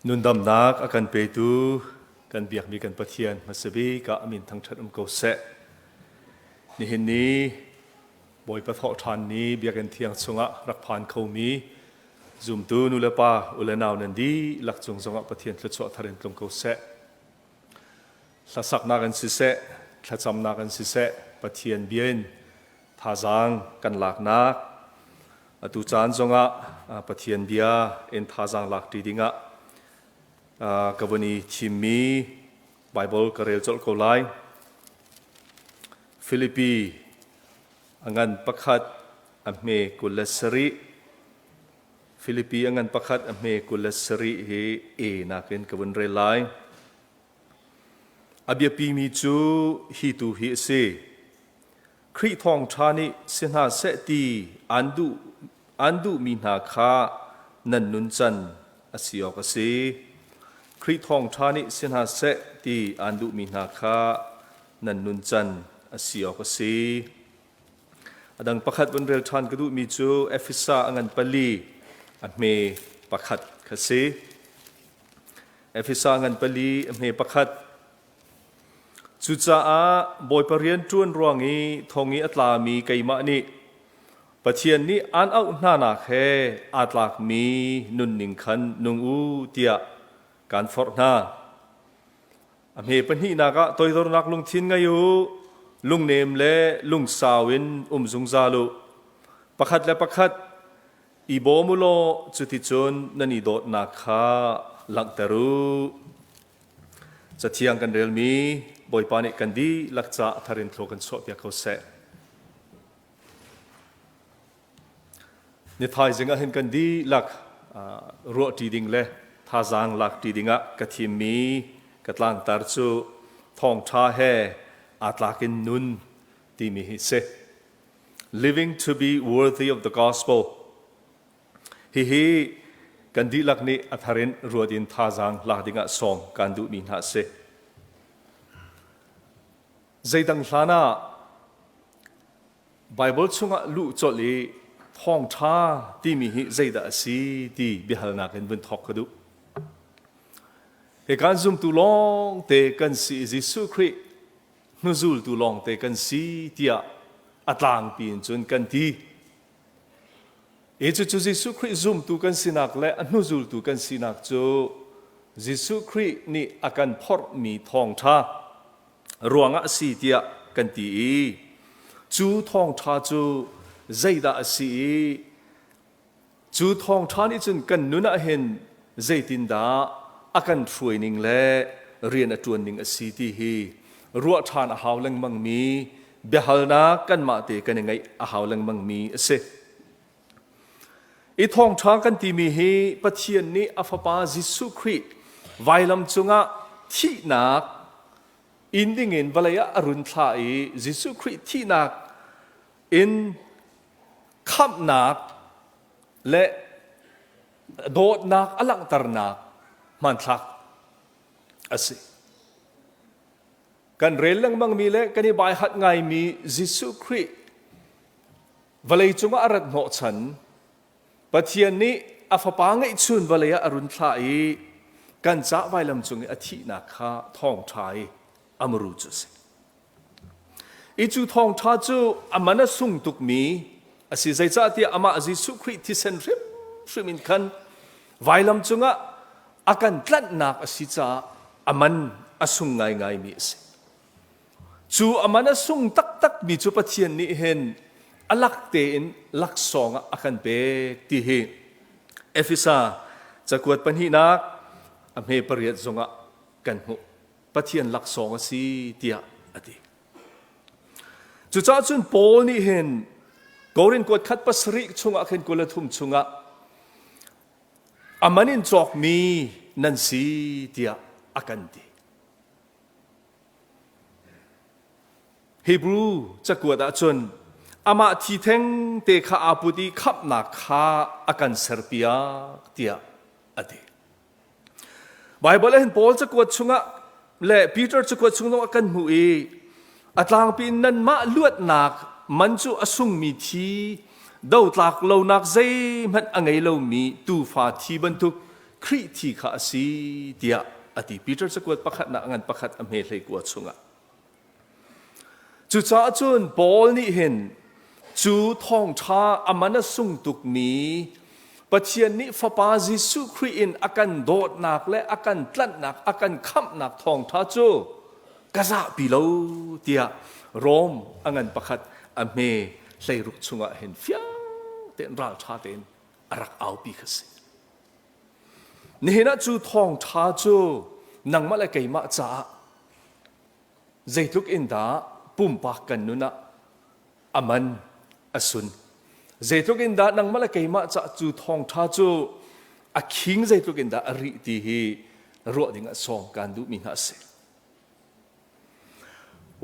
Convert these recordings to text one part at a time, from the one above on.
Nundamnak a kan petu kan biakmi kan Pathian hmasa bik ah a min thangṭhat um ko seh. Nihin ni Bawipa thawhṭhan ni Biakinn thiang chungah rak phan khomi zumtu nulepa u le nau nan dihlak cung zongah Pathian thluachuah thar in tlung ko seh. Hlasaknak in siseh, thlacamnak in siseh, Pathian bia in thazaang kan laknak atu caan zongah Pathian bia in thazaang lak ṭi dingah ka vun i thimmi Baibal ka rel colh ko lai. Filipi a ngan pakhat a hme 27. Filipi a ngan pakhat a hme 27 hi e nakin ka vun rel lai. A biapimi cu hi tu hi a si. Khrih thawngṭha nih si hna seh ti aan duh aan duhmi hna kha nan nuncan a si awk a si. Khrih thawngṭha nih si hna seh ti aan duhmi hna kha nan nuncan a si awk a si. A dang pakhat vun rel ṭhan ka duhmi cu Efesa a ngan pali a hme pakhat kha si. Efesa ngan pali a hme pakhat. Cucaah Bawipa rian ṭuan ruang i thong i a tlami keimah nih Pathian nih aan auh hnanak he aa tlakmi nunning khan nung u tiah kaan forh hna. A hme pahnihnak ah toidornak lungthin ngei u, lungnem le lungsau in um zungzal u. Pakhat le pakhat I bawm u law cuticun nan i dawtnak kha langhter u. Cathiang kan relmi Bawipa nih kan dihlak ca thar in thlaw kan chuahpiak ko seh. Ni thaizing ah hin kan dihlak ruahṭi ding le thazaang lakṭi dingah ka thimmi ka tlangtar cu thawngṭha he aa tlak in nun timi hi si. Living to be worthy of the gospel. Hihi kan dihlak nih a thar in ruat in thazaang lak dingah sawm kan duhmi hna a si. Zeidang hlan ah Bible chungah luh colh i thawngṭha timi hi zeidah a si ti biahalnak in vun thawk ka duh. Hi kan zumtu lawng te kan si i Jesuh Khrih hnuzultu lawngte kan si tiah a tlangpi in cun kan ti. I cucu Jesuh Khrih zumtu kan sinak le a hnuzultu kan sinak cu Jesuh Khrih nih a kan phorhmi thawngṭha ruangah a si tiah kan ti i cu thawngṭha cu zeidah a si i Cu thawngṭha nih cun kan nun ah hin zeitindah a kan hruaining le rian a ṭuanning a si ti hi ruah ṭhan a hau lengmangmi biahalnak kanmah te kan i ngeih a hau lengmangmi a si. I thawngṭha kan timi hi Pathian nih a Fapa Jesuh Khrih vailam cungah thihnak in dingin vawlei ah a run thlah i Jesuh Khrih thihnak in khamhnak le dawtnak a langhternak hmanthlak a si. Kan rel lengmangmi le kan i baihat ngaimi Jesuh Khrih vawlei cungah a rat hnawhchan Pathian nih a fapa ngeihchun vawlei ah a run thlah i kan cah vailam cung i a thihnak kha thawngṭha i a muru cu a si. I cu thawngṭha cu a man a sung tukmi a si. Zeicahtiah amah Jesuh Khrih thisen hrimhrim in khan vailam cungah a kan tlanhnak a si caah a man a sung ngaingaimi a si. Cu a man a sung taktakmi cu Pathian nih hin a lak tein laksawng ah a kan pek ti hi Efesa cakuat pahnihnak a hme pariat zongah kan hmuh. Pathian laksawng a si tiah a ti. Cucaah cun Paul nih hin Korin kuat khat pasarih chungah khin 23 chungah a man in cawkmi nan si tiah a kan ti. Hebrew cakuat ahcun amah thi theng te kha aa put i khamhnak kha a kan serpiak tiah a ti. Baibal ah hin Paul cakuat chungah le Peter cakuat chung zongah kan hmuh i a tlangpi in nanmah luatnak man cu a sungmi thi dotlak lonak zeihmanh a ngei lomi tuufa thi bantuk Khrih thi kha a si tiah a ti. Peter cakuat pakhatnak ngan pakhat a hme hlei kua chungah. Cucaah cun Paul nih hin cu thawngṭha a man a sung tukmi Pathian nih Fapa Jesuh Khrih in a kan dawtnak le a kan tlanhnak, a kan khamhnak thawngṭha cu ka zahpi lo tiah Rom a ngan pakhat a hme hleiruk chungah hin fiang tein ralṭha tein a rak aupi kha si. Nihin ah cu thawngṭha cu nangmah le keimah caah zeitluk in dah pumpak kan nun ah a man a sun. Zeitluk in dah nangmah le keimah caah cu thawngṭha cu a khing zeitluk in dah a rih ti hi ruah ding ah sawm kaan duhmi hna a si.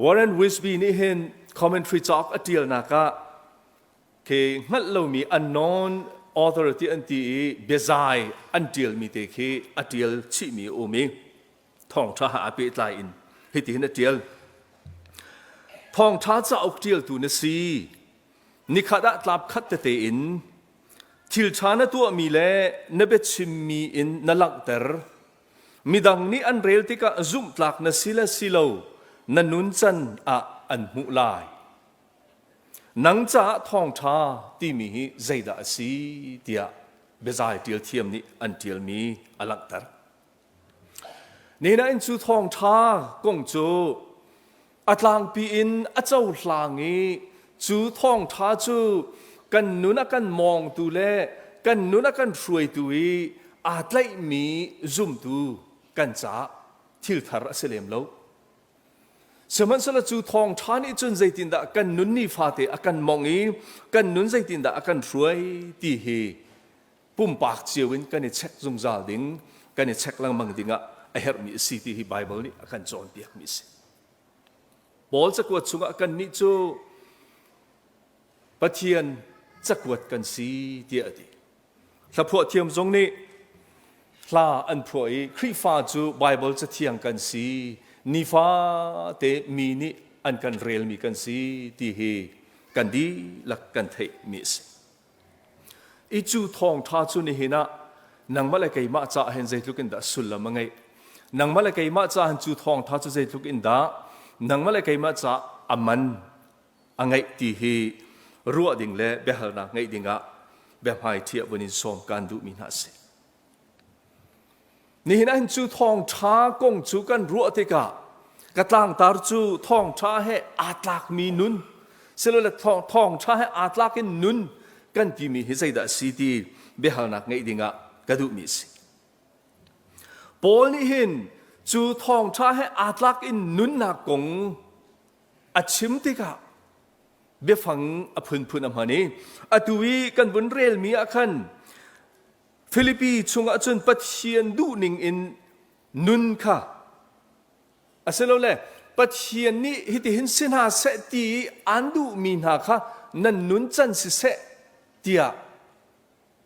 Warren Wisby nih hin commentary cauk a ṭialnak ah khi hngalh lomi unknown author ti an ti i biazai an ṭialmi te khi a ṭial chihmi a um i thawngṭha ha aa pehtlai in hitihin a ṭial. Thawngṭha cauk ṭialtu na si. Nikhat ah tlap khat tete in thil ṭha na tuahmi le na biachimmi in na langhter. Midang nih an rel tikah zumhtlak na si le si lo na nuncan ah an hmuh lai. Nang caah thawngṭha timi hi zeidah a si tiah biazai ṭial thiam nih an ṭialmi a langhter. Ninain cu thawngṭha kong cu a tlangpi in a cohlang i cu thawngṭha cu kan nun a kan mawngtu le kan nun a kan hruaitu i aa tlaihmi zumtu kan caah thil thar a si lem lo. Sihmanhsehlaw cu thawngṭha nih cun zeitindah kan nun nifate a kan mawngh i kan nun zeitindah a kan hruai ti hi pumpak cio in kan i check zungzal ding, kan i check lengmang ding ah a herhmi a si ti hi Baibal nih a kan cawnpiakmi a si. Paul cakuat chungah kannih cu Pathian cakuat kan si tiah a ti. Hlaphuah thiam zong nih hla an phuah i Khrihfa cu Baibal cathiang kan si, nifate mi nih an kan relmi kan si ti hi kan dihlak kan theihmi a si. I cu thawngṭha cu nihin ah nangmah le keimah caah hin zeitluk in dah sullam a ngeih? Nangmah le keimah caah hin cu thawngṭha cu zeitluk in dah nangmah le keimah caah a man a ngeih ti hi ruah ding le biahalnak ngeih ding ah biahmaiṭhi ah vun in sawm kaan duhmi hna a si. Nihin ah hin cu thawngṭha kong cu kan ruah tikah ka tlangtar cu thawngṭha he aa tlakmi nun silole thawngṭha he aa tlak in nun kan timi hi zeidah a si ti biahalnak ngeih dingah ka duhmi a si. Paul nih hin cu thawngṭha he aa tlak in nunnak kong a chim tikah biafang a phunphun a hman i atu i kan vun relmi ah khan Filipi chungah cun Pathian duhning in nun kha asilole Pathian nih hitihin si hna seh ti aan duhmi hna kha nan nun can siseh tiah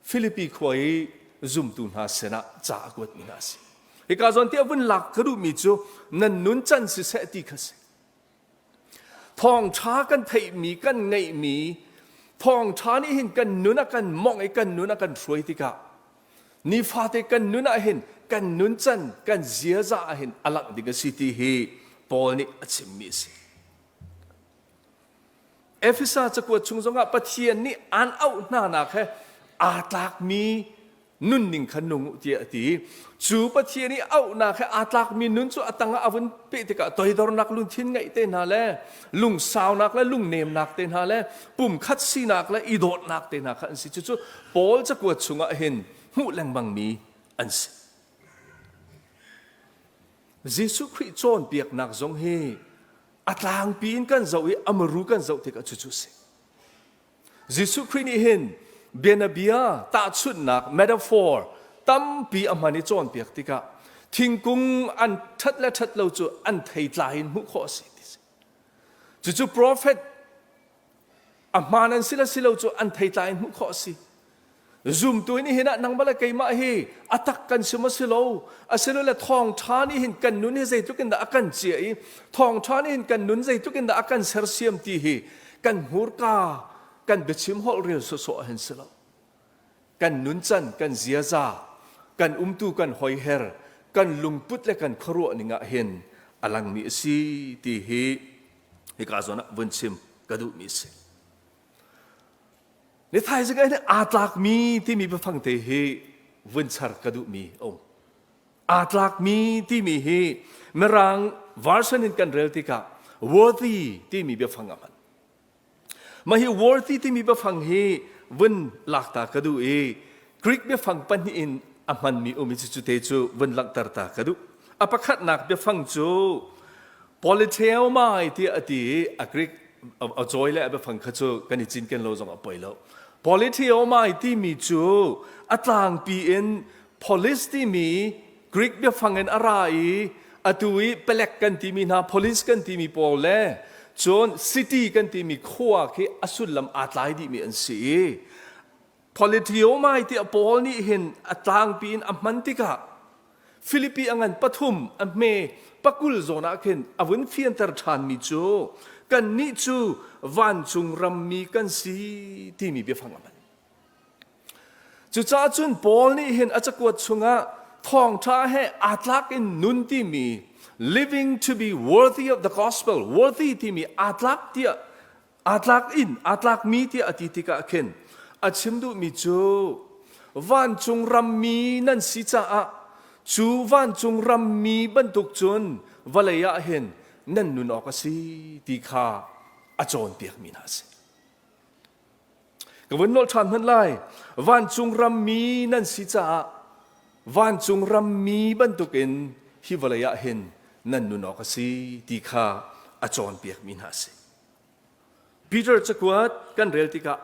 Filipi khua i zumtu hna sinah ca a kuatmi hna a si. Hika zawn ti a vun lak ka duhmi cu nan nun can siseh ti kha si. Thawngṭha kan theihmi, kan ngeihmi thawngṭha nih hin kan nun a kan mawngh i kan nun a kan hruai tikah nifate kan nun ah hin kan nuncan, kan ziaza ah hin a langh ding a si ti hi Paul nih a chimmi a si. Efesa cakuat chung zongah Pathian nih aan auh hnanak he aa tlakmi nunning kha nung u tiah a ti. Cu Pathian i auhnak he aa tlakmi nun cu a tangah a vun peh tikah toidornak lungthin ngeih te hna le lungsaunak le lungnemnak te hna le pumkhat sinak le i dawtnak te hna kha an si. Cucu Paul cakuat chungah hin hmuh lengmangmi an si. Jesuh Khrih cawnpiaknak zong hi a tlangpi in kan zoh i a maru kan zoh tikah cucu a si. Jesuh Khrih nih hin bianabia tahchunhnak metaphor tampi a hman i cawnpiak tikah thingkung an ṭhat le ṭhat lo cu an theitlai in hmuh khawh a si ti si. Cucu prophet a hmaan an si le si lo cu an theitlai in hmuh khawh a si. Zumtu nih hin ah nangmah le keimah hi a tak kan si maw si lo asilole thawngṭha nih hin kan nun hi zeitluk in dah a kan ciah i thawngṭha nih hin kan nun zeitluk in dah a kan sersiam ti hi kan hmurka kan biachim holh rel sawsawh hin si lo kan nuncan kan ziaza. kan umtu kan hoiher kan lungput le kan khuaruah ning ah hin a langmi a si ti hi hika zawn ah vun chim ka duhmi a si. Ni thaizing ah hin aa tlakmi timi biafang te hi vun char ka duhmi a um. Aa tlakmi timi hi Mirang version in kan rel tikah worthy timi biafang a hman. Mah hi worthy timi biafang hi vun lakta ka duh i Greek biafang pahnih in a hmanmi um i cucu te cu vun langhter ta ka duh. A pakhatnak biafang cu politeomai tiah a ti i a Greek a cawi le a biafang kha cu kan i cinken lo zong a poi lo. Politeomai timi cu a tlangpi in polis timi Greek biafang in a ra i atu i palek kan timi hna police kan timi pawl le cun city kan timi khua khi a sullam aa tlai dihmi an si i politeomai tiah Paul nih hin a tlangpi in a hman tikah Filipi a ngan pathum a hme pakul zawn ah khin a vun fianter ṭhanmi cu kannih cu vancung rammi kan si timi biafang a hman. Cucaah cun Paul nih hin a cakuat chungah thawngṭha he aa tlak in nun timi living to be worthy of the gospel worthy timi aa tlak tiah aa tlak in aa tlakmi tiah a ti tikah khin a chim duhmi cu vancung rammi nan si caah cu vancung rammi bantuk cun vawlei ah hin nan nun awk a si ti kha a cawnpiakmi hna a si. Ka vun nolh ṭhan hmanh lai. Vancung rammi nan si caah vancung rammi bantukin hi vawlei ah hin nan nun awk a si ti kha a cawnpiakmi hna a si. Peter cakuat kan rel tikah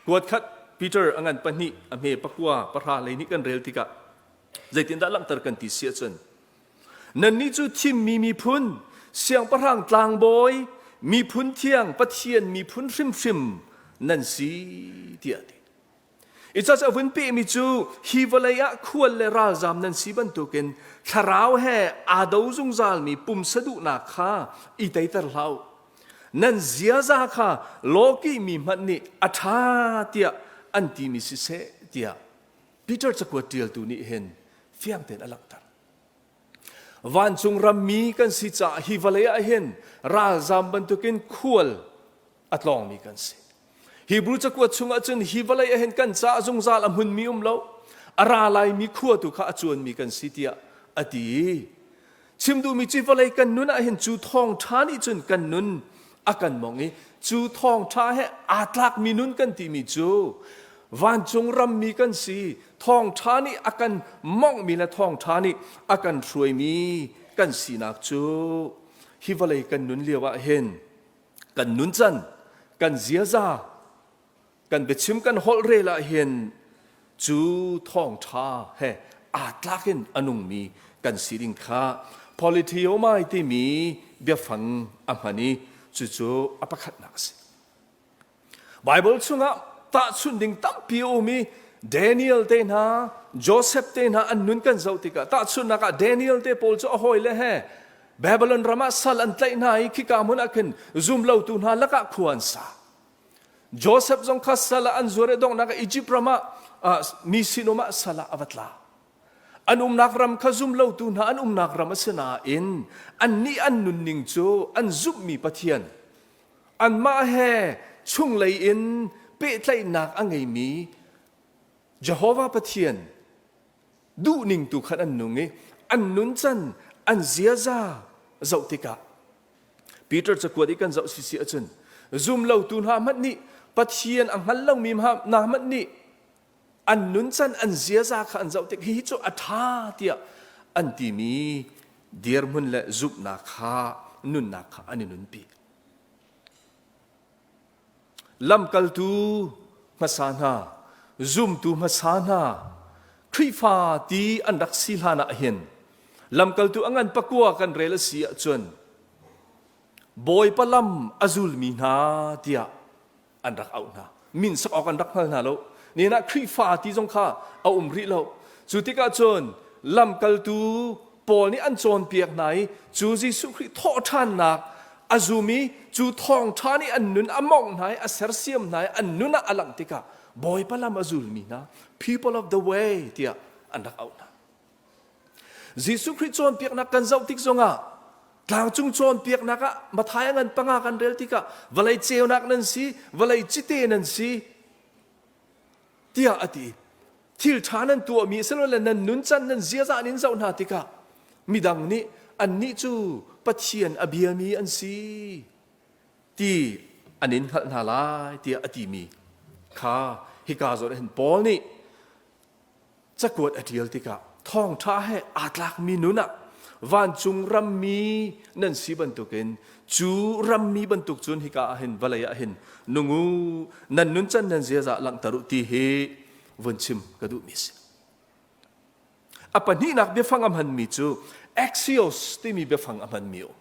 kuat khat Peter a ngan pahnih a hme pakua pahra lei nih kan rel tikah zeitindah langhter kan ti si ahcun Nannih cu thimmi miphun, siangpahrang tlangbawi, miphun thiang, Pathian miphun hrimhrim nan si tiah a ti. I cac a vun pehmi cu hi vawlei ah khual le ralzam nan si bantukin thlarau he aa do zungzalmi pumsa duhnak kha i teiter hlah u. Nan ziaza kha lawkihmi hmanh nih a ṭha tiah an timi siseh tiah Peter cakuat ṭialtu nih hin fiang tein a langhter. Vancung rammi kan si caah hi vawlei ah hin ralzam bantukin khual a tlawngmi kan si. Hebrew cakuat chungah cun hi vawlei ah hin kan caah zungzal a hmunmi um lo, a ra laimi khua tu kha a cuanmi kan si tiah a ti. Chim duhmi cu vawlei kan nun ah hin cu thawngṭha nih cun kan nun a kan mong i cu thawngṭha he aa tlakmi nun kan timi cu vancung rammi kan si thawngṭha nih a kan monghmi le thawngṭha nih a kan hruaimi kan sinak cu hi vawlei kan nun lio ah hin kan nuncan kan ziaza kan biachim kan holh rel ah hin cu thawngṭha he aa tlak in a nungmi kan si ding kha politeomai timi biafang a hman i cucu a pakhatnak a si. Baibal chungah tahchunh ding tampi a um i Daniel te hna, Joseph te hna an nun kan zoh tikah tahchunhnak ah Daniel te pawl cu a hawile he Babylon ram ah sal an tlaih hna i khika hmun ah khin zumlotu hna lakah khua an sa. Joseph zong kha sal ah an zuar i donghnak ah Egypt ram ah mi sinum ah sal ah a va tla. An umnak ram kha zumlotu hna an umnak ram a si nain annih an nunning cu an zumhmi Pathian anmah he chunglei in pehtlaihnak a ngeimi Jehovah Pathian duhning tu khan an nung i an nuncan an ziaza zoh tikah Peter cakuat i kan zoh sisi ahcun zumlotu hna hmanh nih Pathian a hngal lomi hna hmanh nih an nuncan an ziaza kha an zoh tik hihi cu a ṭha tiah an timi dirhmun le zumhnak kha nunnak kha an i nunpi. Lamkaltu hmasa hna, zumtu hmasa hna, Khrihfa ti an rak si hlan ah hin lamkaltu a ngan pakua kan rel a si ahcun Bawipa lam a zulmi hna tiah an rak auh hna. Min sak awk an rak hngal hna lo. Nihin ah Khrihfa ti zong kha a um rih lo. Cu tikah cun lamkaltu Paul nih an cawnpiak hna i cu Jesuh Khrih thawhṭhannak a zum i cu thawngṭha nih an nun a mawngh hna i a sersiam hna i an nun ah a langh tikah. Bawipa lam a zulmi hna, people of the way tiah an rak auh hna. Jesuh Khrih cawnpiaknak kan zoh tik zongah tlangcung cawnpiaknak ah Matthai a ngan panga kan rel tikah vawlei ceunak nan si, vawlei cite nan si tiah a ti. Thil ṭha nan tuahmi silole nan nuncan nan ziaza in zoh hna tikah midang nih annih cu Pathian a biami an si ti an in hngalh hna lai tiah a timi kha hika zawn ah hin Paul nih cakuat a ṭial tikah thawngṭha he aa tlakmi nun ah vancung rammi nan si bantukin cu rammi bantuk cun hika ah hin vawlei ah hin nung u nan nuncan nan ziaza langhter u ti hi vun chim ka duhmi a si. A pahnihnak biafang a hmanmi cu axios timi biafang a hmanmi a um.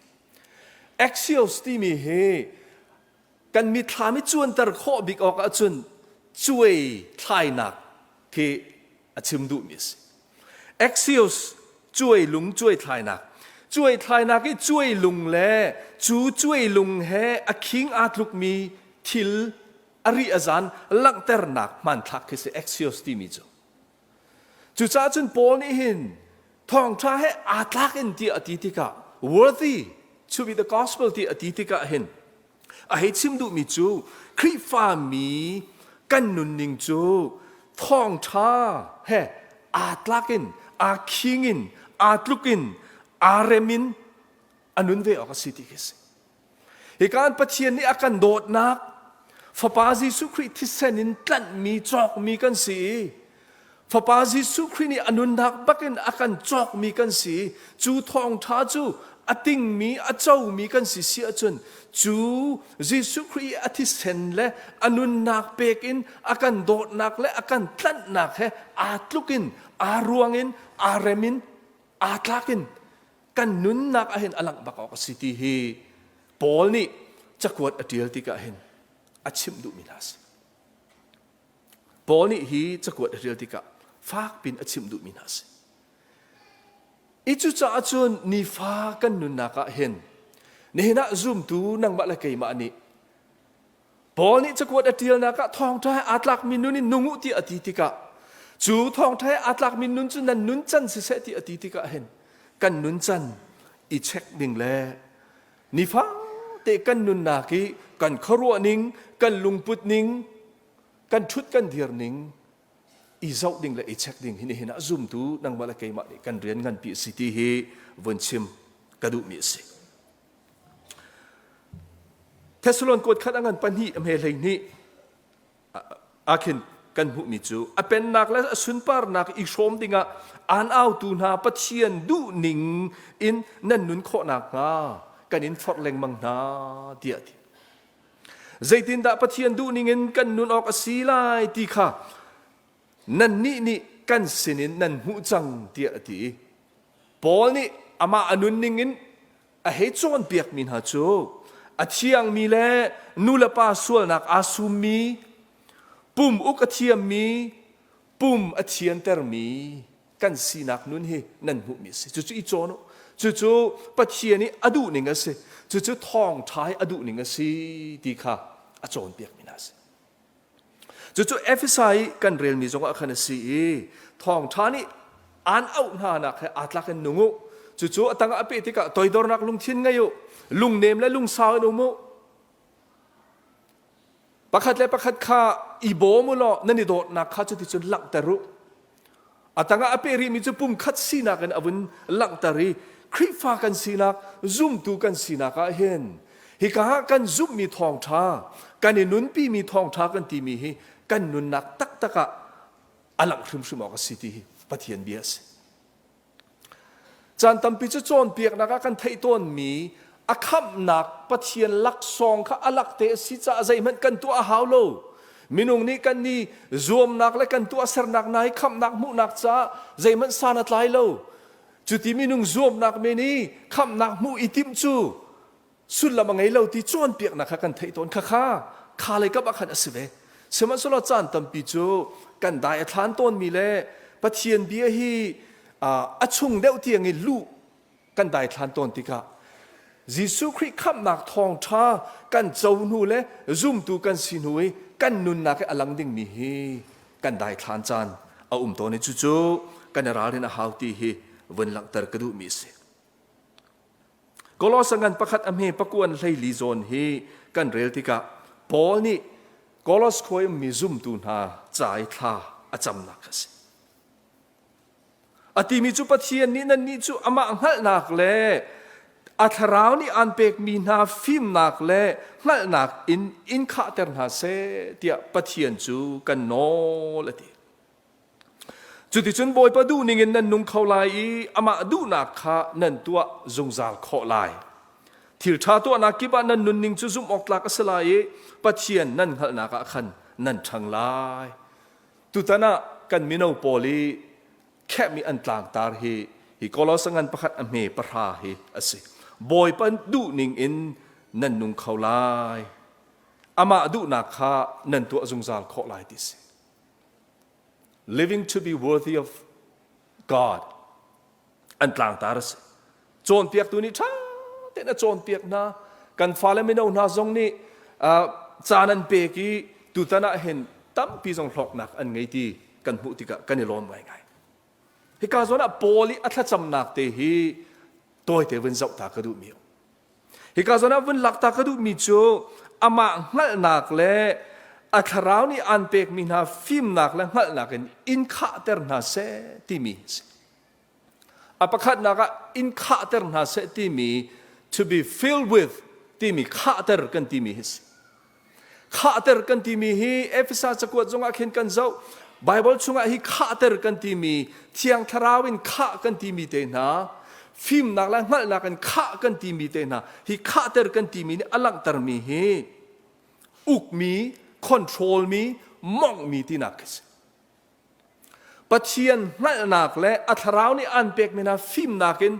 Axios timi hi kan mithlam i cuanter khawh bik awk ahcun cuai thlainak khi a chim duhmi a si. Axios cuai lung cuai thlainak. Cuai thlainak i cuai lung le cu cuai lung he a khing aa tlukmi thil a ri a zan langhternak hmanthlak khi si Axios timi cu. Cucaah cun Paul nih hin thawngṭha he aa tlak in tiah a ti tikah worthy to be the gospel ti a ti tikah hin a hei chim duhmi cu Khrihfami kan nunning cu thawngṭha he aa tlak in aa khing in aa tluk in aa rem in a nun ve awk a si ti khi a si. Hika in Pathian nih a kan dawtnak Fapa Jesuh Khrih thisen in tlanhmi cawkmi kan si i Fapa Jesuh Khrih nih a nunnak bakin a kan cawkmi kan si cu thawngṭha cu a tingmi a comi kan si si ahcun cu Jesuh Khrih i a thisen le a nunnak pek in a kan dawtnak le a kan tlanhnak he aa tluk in aa ruang in aa rem in aa tlak in kan nunnak ah hin a langh bak awk a si ti hi Paul nih cakuat a ṭial tikah hin a chimh duhmi hna a si. Paul nih hi cakuat a ṭial tikah fakpin a chimh duhmi hna a si. I cucaah cun nifa kan nunnak ah hin nihin ah zumtu nangmah le keimah nih Paul nih cakuat a ṭialnak ah thawngṭha he aa tlakmi nun in nung u tiah a ti tikah cu thawngṭha he aa tlakmi nun cu nan nuncan siseh ti a ti tikah hin kan nuncan i check ding le nifate kan nunnak i kan khuaruah ning kan lungput ning kan ṭhut kan dir ning i zoh ding le i check ding hi nihin ah zumtu nangmah le keimah nih kan rian nganpi a si ti hi vun chim ka duhmi a si. Thessalon kuat khat a ngan pahnih a hme 12 ah khin kan hmuhmi cu a pennak le a sunparnak i hrawm dingah aan autu hna Pathian duhning in nan nun khawh nakhnga kan in forh lengmang hna tiah a ti. Zeitindah Pathian duhning in kan nun awk a si lai ti kha nannih nih kan sinin nan hmuh cang tiah a ti. Paul nih amah a nunning in a hei cawnpiakmi hna cu a thiangmi le nulepa sualnak aa summi, pum uk a thiammi, pum a thiantermi kan sinak nun hi nan hmuhmi a si. Cucu i cawn u. Cucu Pathian i a duhning a si. Cucu thawngṭha i a duhning a si ti kha a cawnpiakmi hna a si. Cucu Efesa i kan relmi zongah khan a si i thawngṭha nih aan auh hna nak he aa tlak in nung u. Cucu a tangah a peh tikah toidornak lungthin ngei u, lungnem le lungsau in um u. Pakhat le pakhat kha i bawm u law nan i dawtnak kha cuticun langhter u. A tangah a peh rihmi cu pumkhat sinak in a vun langhter i Khrihfa kan sinak, zumtu kan sinak ah hin hika ah kan zumhmi thawngṭha, kan i nunpimi thawngṭha kan timi hi kan nunnak taktak ah a langh hrimhrim awk a si ti hi Pathian bia a si. Caan tampi cu cawnpiaknak ah kan theih tawnmi a khamhnak Pathian laksawng kha a lakte a si caah zeihmanh kan tuah a hau lo. Minung nih kan i zuamnak le kan tuahsernak hna hi khamhnak hmuhnak caah zeihmanh san a tlai lo. Cuti minung zuamnak men i khamhnak hmuh i timh cu sullam a ngei lo ti cawnpiaknak kha kan theih tawn khakha kha lei kap ah khan a si ve sihmanhsehlaw caan tampi cu kan dai a thlan tawnmi le Pathian bia hi a chung deuh tiang i luh kan dai thlan tawn tikah Jesuh Khrih khamhnak thawngṭha kan co hnu le zumtu kan si hnu i kan nunnak i a lang dingmi hi kan daithlan caan a um tawn i cucu kan i ralrin a hau ti hi vun langhter ka duhmi a si. Kolosa ngan pakhat a hme pakuan hleili zawn hi kan rel tikah Paul nih Kolos khua ummi zumtu hna ca i thla a camnak a si. A timi cu Pathian nih nannih cu amah hngalhnak le a thlarau nih aan pekmi hna fimnak le hngalhnak in in khahter hna seh tiah Pathian cu kan nawl a ti. Cuticun Bawipa duhning in nan nung kho lai i amah duhnak kha nan tuah zungzal khawh lai. Thil ṭha tuahnak kip ah nan nunning cu zumh awk tlak a si lai i Pathian nan hngalhnak ah khan nan ṭhang lai. Tutan ah kan mino pawl i khehmi an tlangtar hi hi Kolosa ngan pakhat a hme pahra hi a si. Bawipa duhning in nan nung kho lai. Amah duhnak kha nan tuah zungzal khawh lai ti si. Living to be worthy of God an tlangtar a si. Cawnpiaktu nih ṭha tein a cawnpiak hna. Kan fale mino hna zong nih caan an pek i tutan ah hin tampi zong hlawknak an ngei ti kan hmuh tikah kan i lawm ngaingai. Hika zawn ah Paul i a thlacamnak te hi tawite vun zoh ta ka duhmi Hika zawn ah vun lak ta ka duhmi cu amah hngalhnak le a thlarau nih aan pekmi hna fimnak le hngalhnak in in khahter hna seh timi a si. A pakhatnak ah in khahter hna seh timi to be filled with timi khahter kan timi hi si. Khahter kan timi hi Efesa cakuat zongah khin kan zoh. Bible chungah hi khahter kan timi Thiang Thlarau in khah kan timi te hna fimnak le hngalhnak in khah kan timi te hna hi khahter kan timi nih a langhtermi hi ukmi control mi monghmi tinak khi si. Pathian hngalhnak le a thlarau nih an pekmi hna fimnak in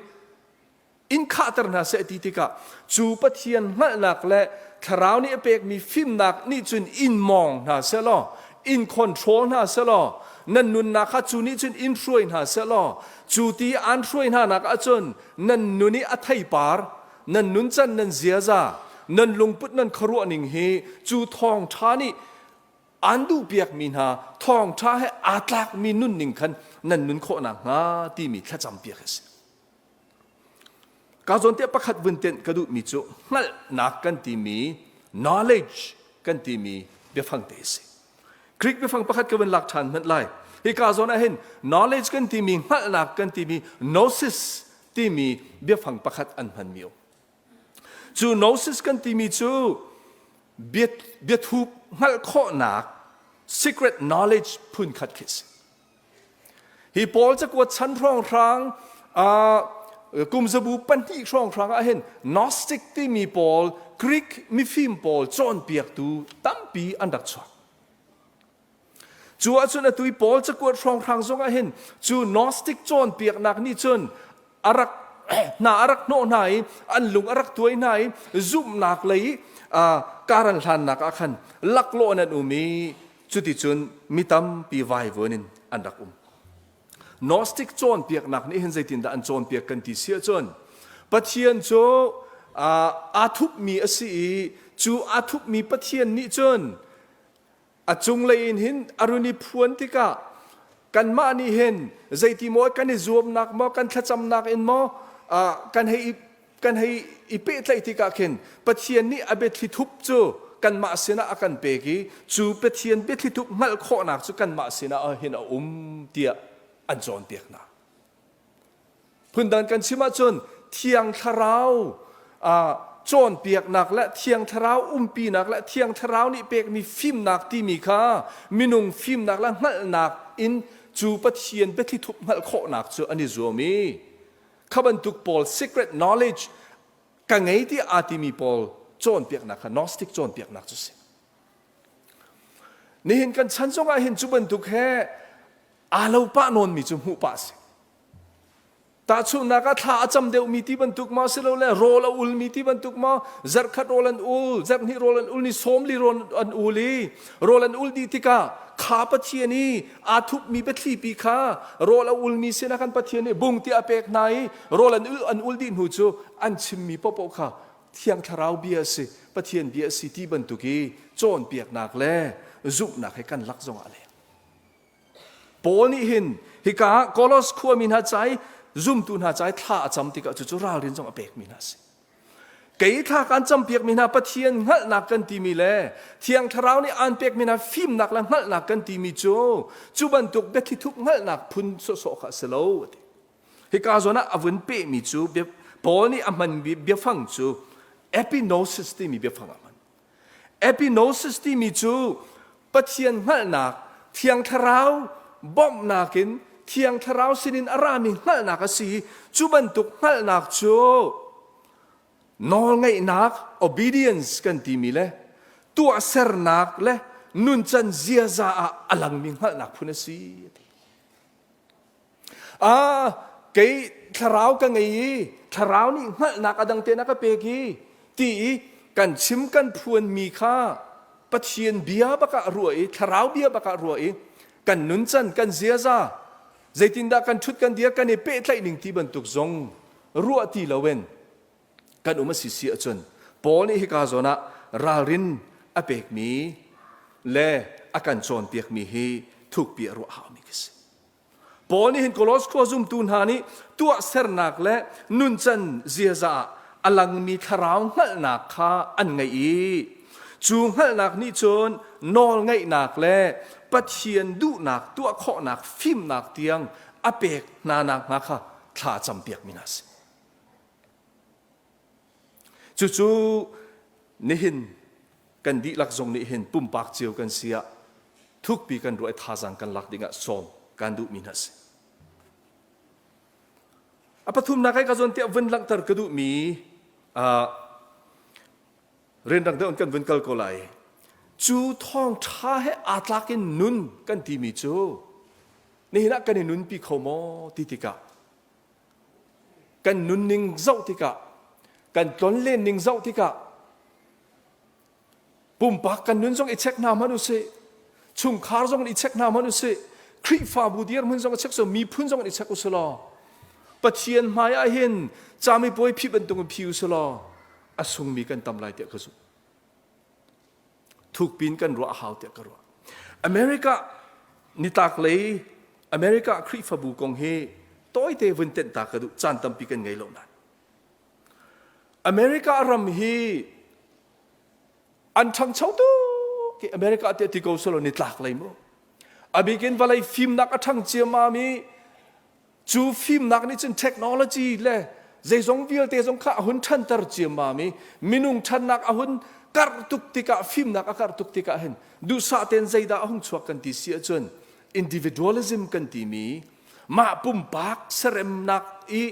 in khahter hna seh ti tikah cu Pathian hngalhnak le thlarau nih a pekmi fimnak nih cun in mawng hna seh law in control hna seh law nan nunnak kha cu nih cun in hruai hna seh law cu ti an hruai hna nak ahcun nan nun i a theipar nan nuncan nan ziaza nan lungput nan khuaruah ning hi cu thawngṭha nih aan duhpiakmi hna thawngṭha he aa tlakmi nunning khan nan nun khawh nakhnga timi thlacam piak a si. Ka zawn te pakhat vun tenh ka duhmi cu hngalhnak kan timi knowledge kan timi biafang te a si. Greek biafang pakhat ka vun lak ṭhan hmanh lai. Hi ka zawn ah hin knowledge kan timi hngalhnak kan timi gnosis timi biafang pakhat an hmanmi um. Cu gnosis kan timi cu biathup hngalh khawhnak secret knowledge phun khat khi si. Hi Paul cakuat chan hrawnghrang kum zabu pahnih hrawnghrang ah hin Gnostic timi pawl Greek mifim pawl cawnpiaktu tampi an rak chuak. Cu ahcun atu i Paul cakuat hrawnghrang zongah hin cu Gnostic cawnpiaknak nih cun a rak hna a rak hnawh hna i an lung a rak tuai hna i zumhnak lei kar an hlannak ah khan laklawh in an um i cuticun mi tampi vaivuan in an rak um. Gnostic cawnpiaknak nih hin zeitindah an cawnpiak kan ti si ahcun Pathian cu aa thupmi a si i cu aa thupmi Pathian nih cun A cunglei in hin a run i phuan tikah kanmah nih hin zeiti maw kan i zuamnak maw kan thlacamnak in maw kan hei kan hei i pehtlaih tikah khin Pathian nih a biathli thup cu kanmah sinah a kan pek i cu Pathian biathli thup hngalh khawhnak cu kanmah sinah hin a um tiah an cawnpiak hna. Phundang kan chim ahcun Thiang Thlarau cawnpiaknak le Thiang Thlarau umpinak le Thiang Thlarau nih pekmi fimnak timi kha minung fimnak le hngalhnak in cu Pathian biathli thup hngalh khawhnak cu an i zuam i kha bantuk pawl secret knowledge ka ngei ti aa timi pawl cawnpiaknak kha Gnostic cawnpiaknak cu si. Nihin kan chan zongah hin cu bantuk he aa lo pah nawnmi cu hmuh pah a si. Tahchunhnak ah thla a cam deuhmi ti bantuk maw silole rawl a ulmi ti bantuk maw zarhkhat rawl an ul zarhhnih rawl an ul ni sawmli rawl an ul i rawl an ul dih tikah kha Pathian i aa thupmi biathlipi kha rawl a ulmi sinah khan Pathian nih bung tiah a pek hna i rawl an ul an ul dih hnu cu an chimmi paohpaoh kha Thiang Thlarau bia a si Pathian bia a si ti bantuk i cawnpiaknak le. zumhnak he kan lak zongah a leng. Paul nih hin hika ah Kolos khuami hna ca i zumtu hna ca i thla a cam tikah cucu ralrin zong a pekmi hna a si. Kei thla kan campiakmi hna Pathian hngalhnak kan timi le Thiang Thlarau nih aan pekmi hna fimnak le hngalhnak kan timi cu cu bantuk biathli thup hngalhnak phun sawhsawh kha a si lo a ti. Hika zawn ah a vun pehmi cu Paul nih a hmanmi biafang cu epinosis timi biafang a hman. Epinosis timi cu Pathian hngalhnak, Thiang Thlarau bawmhnak in Thiang Thlarau sinin a rami hngalhnak a si i cu bantuk hngalhnak cu nawlngaihnak obedience kan timi le tuahsernak le nuncan ziaza ah a langmi hngalhnak phun a si. Ah, kei thlarau ka ngei i thlarau nih hngalhnak a dang tein a ka pek i ti i kan chim kan phuanmi kha Pathian bia bak ah ruah i thlarau bia bak ah ruah i kan nuncan kan ziaza zeitindah kan ṭhut kan dir kan i pehtlaih ning ti bantuk zong ruah ti loin kan um a si si ahcun Paul nih hika zawn ah ralrin a pekmi le a kan cawnpiakmi hi thukpi a ruah haumi khi si. Paul nih hin Kolos khua zumtu hna nih tuahsernak le nuncan ziaza ah a langmi thlarau hngalhnak kha an ngeih i cu hngalhnak nih cun nawlngaihnak le Pathian duhnak tuah khawhnak fimnak tiang a pek hna nakhnga kha thla campiakmi hna a si. Cucu nihin kan dihlak zong nih hin pumpak cio kan si ah thukpi kan ruah i thazaang kan lak dingah sawm kan duhmi hna si. A pathumnak ai ka zawn tiah vun langhter ka duhmi uh, rianrang deuh in kan vun kal ko lai. Cu thawngṭha he aa tlak in nun kan timi cu nihin ah kan i nunpi kho maw ti tikah kan nunning zoh tikah kan tlonlen ning zoh tikah pumpak kan nun zong i check hna hmanh usih chungkhar zong i check hna hmanh usih Khrihfabu dirhmun zong i check so miphun zong i check usih law Pathian hmai ah hin camipuai phi bantuk in phi usih law a sungmi kan tam lai tiah ka zumh thukpin kan ruah a hau tiah ka ruah America nitlak lei America Khrihfabu kong hi tawite vun tenh ta ka duh caan tampi kan ngei lo nain America ram hi an ṭhangcho tuk i America tiah ti ko selaw nitlak lei mu abikin vawlei fimnak a ṭhang ciammam i cu fimnak nih cun technology le zeizong vialte zong kha a hun ṭhanter ciammam i minung ṭhannak a hun karh tuk tikah fimnak a karh tuk tikah hin duhsah tein zeidah a hung chuak kan ti si ahcun individualism kan timi mah pumpak seremnak i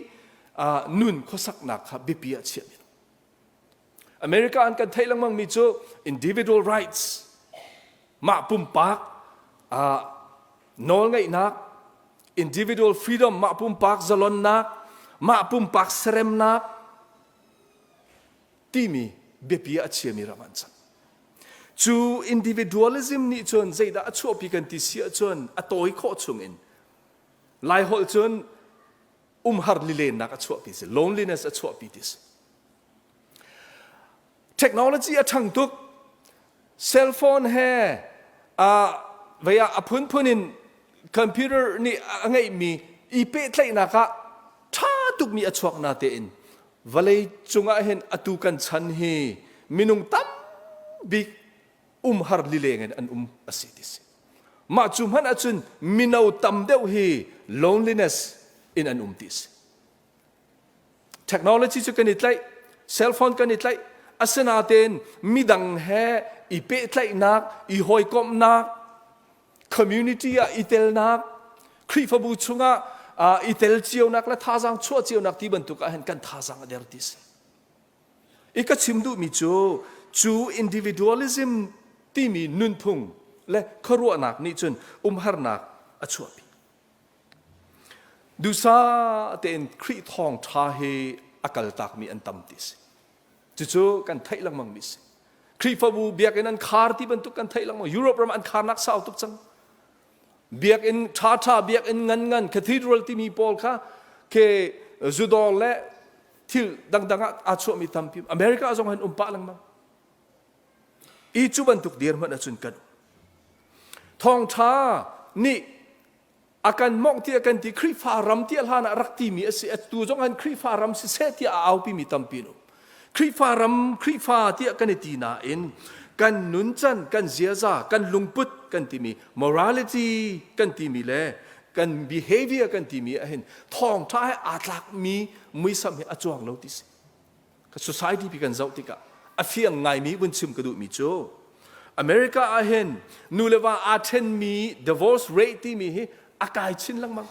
nun khuasaknak kha biapi ah chiah America an kan theih lengmang mi cu individual rights mah pumpak nawlngeihnak individual freedom mah pumpak zalonnak mah pumpak seremnak timi biapi ah a chiami ram an cang cu individualism nih cun zeidah a chuahpi kan ti si ahcun a tawi khawh chungin Laiholh cun umhar lilennak a chuahpi si loneliness a chuahpi ti si technology a ṭhang tuk cell phone he a vei ah a phunphun in computer nih a ngeihmi i pehtlaihnak ah ṭha tukmi a chuak na tein vawlei cungah hin atu kan chan hi minung tam bik umhar lileng in an um a si ti si mah cu hmanh ahcun mino tam deuh hi loneliness in an um ti si technology cu kan i tlaih cell phone kan i tlaih asinain midang he i pehtlaihnak i hawikomhnak community ah i telnak Khrihfabu chungah i tel cionak le thazaang chuah cionak ti bantuk ah hin kan thazaang a der ti si I ka chim duhmi cu cu individualism timi nunphung le khuaruahnak nih cun umharnak a chuahpi. Dusa tein Khrih thawngṭha hi a kaltakmi an tam ti si. Cucu kan theih lengmangmi si. Khrihfabu biakinn an khar ti bantuk kan theih lengmang. Europe ram an kharnak sau tuk cang. Biakinn ṭhaṭha biakinn ngan ngan cathedral timi pawl kha ke zudawr le thil dangdang ah aa chuahmi tampi America zong han um pah lengmang. I cu bantuk dirhmun ahcun kan um. Thawngṭha nih a kan mawngh tiah kan ti Khrihfa ram tiah hlan ah rak timi a si atu zong han Khrihfa ram siseh tiah a aupi mi tampi an um Khrihfa ram Khrihfa tiah kan i ti nain kan nuncan kan ziaza kan lungput kan timi morality kan timi le kan behavior kan timi ah hin thawngṭha he aa tlakmi muisam he a cuang lo ti si society pi kan zoh tikah a fiang ngaimi vun chim ka duhmi cu America ah hin nu le va aa ṭhenmi divorce rate timi hi a kai chin lengmang.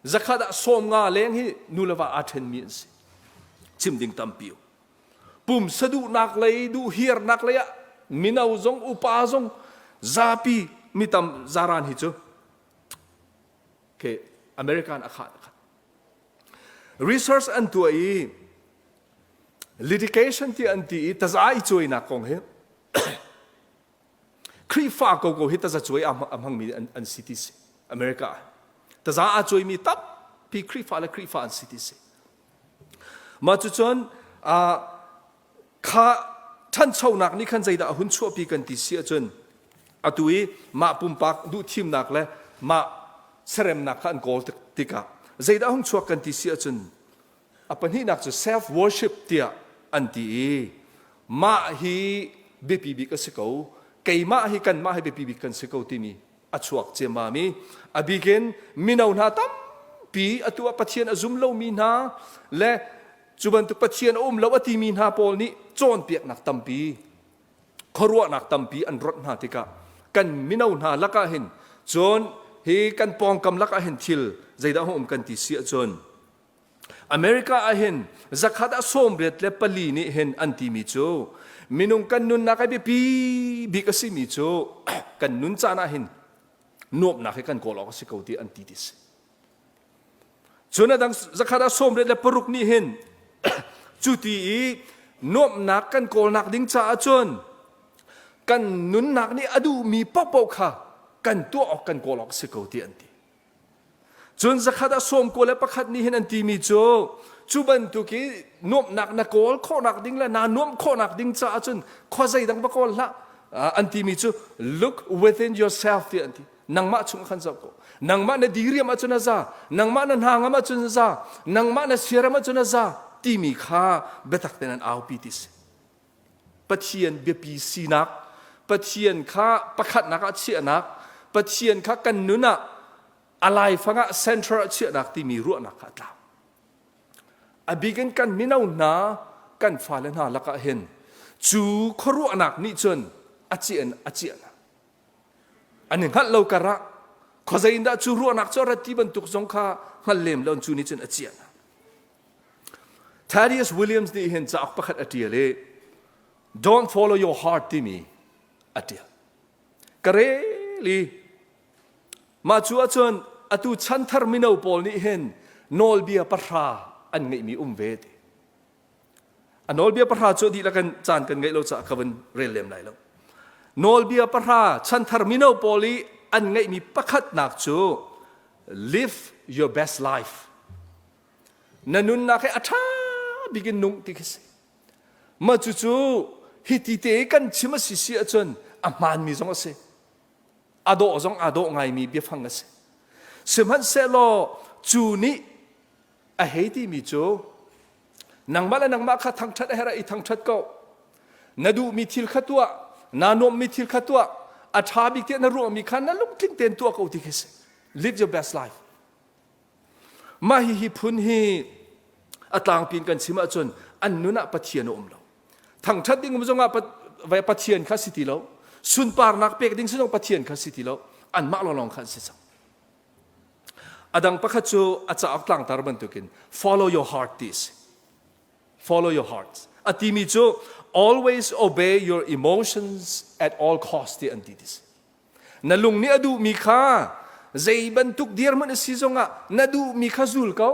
Zakhat ah 50 leng hi nu le va aa ṭhenmi an si. Chim ding tampi um. Pumsa duhnak lei, duhhiarnak lei ah mino zong upa zong zapi mi tam zaran hi cu ke American a khat a khat. Research an tuah i litigation ti an ti i taza i cuainak kong hi Khrihfa koko hi taza cuai a hmangmi an, an si ti si America ah taza a cuaimi tampi Khrihfa le Khrihfa an si ti si mah cu cun kha ṭhanchonak nih khan zeidah a hun chuahpi kan ti si ahcun atu i mah pumpak duhthimnak le mah seremnak kha an kawl tikah zeidah hung chuak kan ti si ahcun a pahnihnak cu self worship tiah an ti i mah hi biapi bik a si ko keimah hi kanmah hi biapi bik kan si ko timi a chuak ciammam i a bikin mino hna tampi atu ah Pathian a zum lomi hna le cu bantuk Pathian a um lo a timi hna pawl nih cawnpiaknak tampi khuaruahnak tampi an rawt hna tikah kan mino hna lakah hin cun hi kan pawngkam lakah hin thil zeidah um kan ti si ahcun America ah hin zakhat ah 84 nih hin an timi cu minung kan nunnak ai biapi bik a simi cu kan nun caan ah hin nuamhnak hi kan kawl awk a si ko ti an ti ti si. Cun a dang zakhat ah 86 nih hin cu ti i nuamhnak kan kawlnak ding caah cun kan nunnak nih a duhmi paohpaoh kha kan tuah awk kan kawl awk a si ko ti an ti. Cun zakhat ah 91 nih hin an timi cu cu bantuk i nuamhnak na kawl khawhnak ding le naa nuamh khawhnak ding caah cun khua zeidang va kawl hlah an timi cu look within yourself tiah an ti. Nangmah chung khan zoh ko. Nangmah na diriam ahcun a za, nangmah na hna ngam ahcun a za, nangmah na siaram ahcun a za timi kha biatak tein an aupi ti si. Pathian biapi sinak, Pathian kha pakhatnak ah chiahnak, Pathian kha kan nun ah a laifang ah center ah chiahnak timi ruahnak kha a tlau. A bik in kan mino hna, kan fale hna lakah hin cu khuaruahnak nih cun a ciah in a ciah hna. An i hngalh lo kar ah khuazei in dah cu ruahnak cu a rat ti bantuk zong kha hngal lem lo cu nih cun a ciah hna. Thaddeus Williams nih hin cauk pakhat a ṭial i Don't follow your heart timi a ṭial. Ka rel i mah cu ahcun atu chanthar mino pawl nih hin nawlbia pahra an ngeihmi um ve ti. A nawlbia pahra cu dihlak in caan kan ngeih lo caah ka vun rel lem lai lo. Nawlbia pahra chanthar mino pawl i an ngeihmi pakhatnak cu live your best life. Na nunnak hi a ṭha bik in nung ti khi si. Mah cucu hi ti te i kan chim a si si ahcun a hmaanmi zong a si. A dawh zong aa dawh ngaimi biafang a si. Sihmanhsehlaw cu nih a hei timi cu nangmah le nangmah kha thangṭhat a herh i thangṭhat ko. Na duhmi thil kha tuah, naa nuamhmi thil kha tuah, a ṭha bik tiah na ruahmi kha na lungtling tein tuah ko ti khi si. Live your best life. Mah hihi phun hi a tlangpi in kan chim ahcun an nun ah Pathian a um lo. Thangṭhat ding um zongah Pathian kha si ti lo. Sunparnak pek ding si zong Pathian kha si ti lo. Anmah lawnglawng kha an si cang. A dang pakhat cu a cauk tlangtar bantukin follow your heart ti a si. Follow your heart. A timi cu always obey your emotions at all cost ti an ti ti si. Na lung nih a duhmi kha zei bantuk dirhmun a si zongah na duhmi kha zul ko.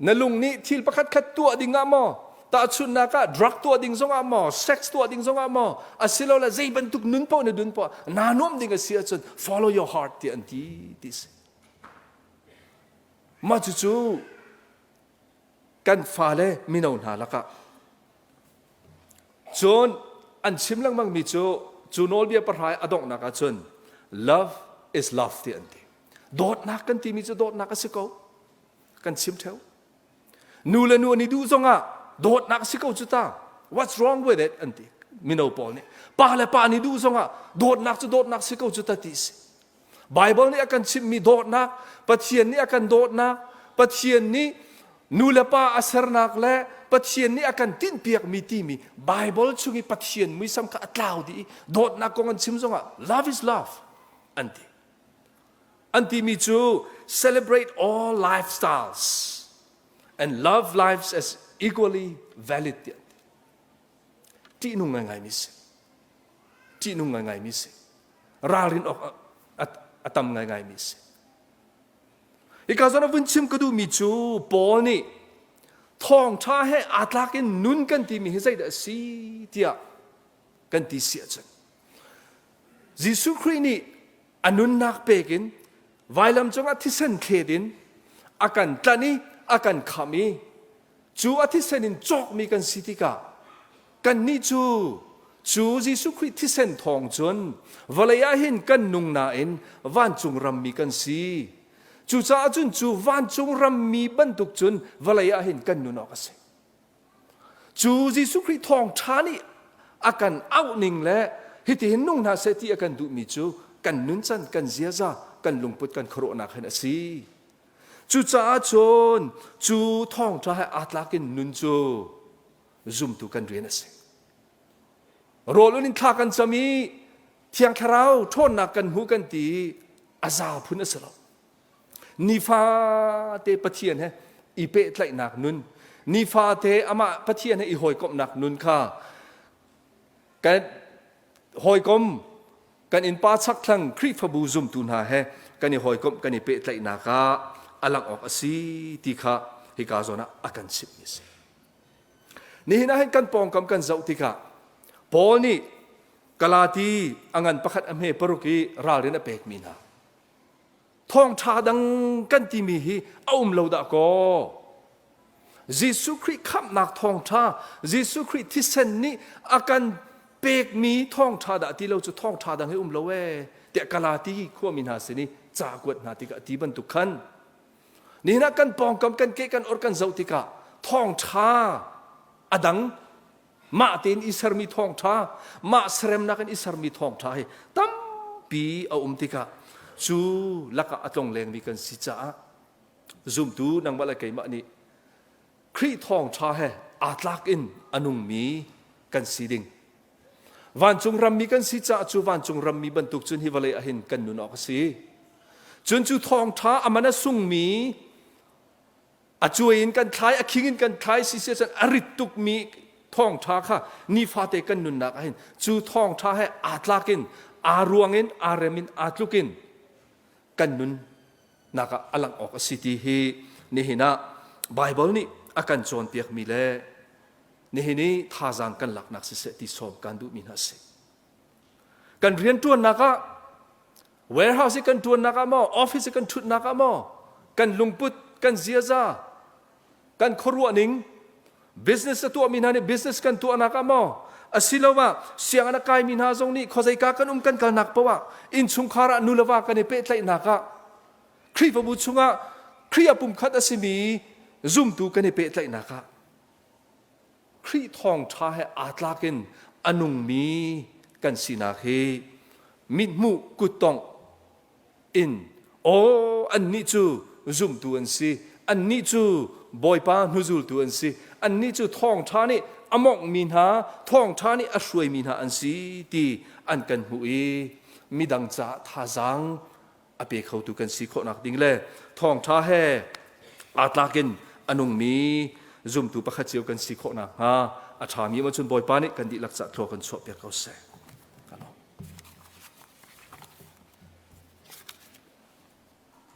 Na lung nih thil pakhat khat tuah ding ah maw, tahchunhnak ah drug tuah ding zongah maw, sex tuah ding zongah maw, asilole zei bantuk nun paoh na dun paoh naa nuam ding a si ahcun follow your heart ti an ti ti si. Mah cucu kan fale mino hna lakah cun an chim lengmangmi cu. cu nawlbia pahra i a donghnak ah cun love is love ti an ti. Dawtnak kan timi cu dawtnak a si ko. Kan chim theo. Nu le nu an i duh zongah dawtnak a si ko cu ta. What's wrong with it an ti. Mino pawl nih. Pa le pa an i duh zongah dawtnak cu dawtnak si ko cu ta ti si. Baibal nih a kan chimhmi dawtnak, Pathian nih a kan dawtnak, Pathian nih nu le pa a sernak le Pathian nih a kan tinhpiakmi timi Baibal chung i Pathian muisam kha a tlau dih i dawtnak kong an chim zongah love is love an ti. An timi cu celebrate all lifestyles and love lives as equally valid ti an ti. Ṭihnung ngaingaimi si. Ṭihnung ngaingaimi si. Ralrin awk a tam ngaingaimi a si. Hika zawn ah vun chim ka duhmi cu Paul nih thawngṭha he aa tlak in nun kan timi hi zeidah a si tiah kan ti si ahcun Jesuh Khrih nih a nunnak pek in vailam cungah thisen thlet in a kan tlanh i a kan khamh i cu a thisen in cawkmi kan si tikah Kannih cu cu Jesuh Khrih thisen thawng cun vawlei ah hin kan nung nain vancung rammi kan si. Cucaah cun cu vancung rammi bantuk cun vawlei ah hin kan nun awk a si. Cu Jesuh Khrih thawngṭha nih a kan auh ning le hitihin nung hna seh ti a kan duhmi cu kan nuncan, kan ziaza, kan lungput, kan khuaruahnak hin a si. Cucaah cun cu thawngṭha he aa tlak in nun cu zumtu kan rian a si. Rawl in thla kan cam i Thiang Thlarau ṭhawnnak kan hmu kan ti a za phun a si lo. Nifate Pathian he i pehtlaihnak nun, nifate amah Pathian he i hawikomhnak nun kha kan hawikom kan innpa chakthlang Khrihfabu zumtu hna he kan i hawikomh kan i pehtlaihnak ah a langh awk a si ti kha hika zawn ah a kan chimhmi a si. Nihin ah hin kan pawngkam kan zoh tikah Paul nih Galati a ngan pakhat a hme paruk i ralrin a pekmi hna. Thawngṭha dang kan timi hi a um lo dah kaw. Jesuh Khrih khamhnak thawngṭha, Jesuh Khrih thisen nih a kan pekmi thawngṭha dah ti lo cu thawngṭha dang hi um lo ee tiah Galati khuami hna sin i ca kuat hna tikah ti bantuk khan Nihin ah kan pawngkam kan ke kan or kan zoh tikah thawngṭha a dang mah tein i sermi thawngṭha mah seremnak in i sermi thawngṭha hi tampi a um tikah cu lakah a tlonglengmi kan si caah zumtu nangmah le keimah nih Khrih thawngṭha he aa tlak in a nungmi kan si ding. Vancung rammi kan si caah cu vancung rammi bantuk cun hi vawlei ah hin kan nun awk a si. Cun cu thawngṭha a man a sungmi a cuai in kan thlai, a khing in kan thlai si si cun a rit tukmi thawngṭha kha nifate kan nunnak ah hin cu thawngṭha he aa tlak in aa ruang in aa rem in aa tluk in kan nunnak ah a langh awk a si ti hi nihin ah Baibal nih a kan cawnpiakmi le Nihin i thazaang kan laknak siseh ti sawm kan duhmi hna a si. Kan rianṭuannak ah warehouse i kan ṭuannak ah maw, office i kan ṭhutnak ah maw, kan lungput, kan ziaza, kan khuaruahning, business a tuahmi hna nih business kan tuahnak ah maw, asiloah sianginn a kaimi hna zong nih khuazeika kan um kan kalnak paoh ah innchungkhar ah nu le va kan i pehtlaihnak ah Khrihfabu chungah Khrih a pumkhat a simi zumtu kan i pehtlaihnak ah Khrih thawngṭha he aa tlak in a nungmi kan sinak hi mithmuh kuttongh in aw annih cu zumtu an si annih cu Bawipa hnuzultu an si annih cu thawngṭha nih a monghmi hna thawngṭha nih a hruaimi hna an si ti an kan hmuh i midang caah thazaang a pe khotu kan si khawhnak ding le thawngṭha he aa tlak in a nungmi zumtu pakhat cio kan si khawhnak hnga a ṭhami cun Bawipa nih kan dihlak cah thlua kan chuahpiak ko seh.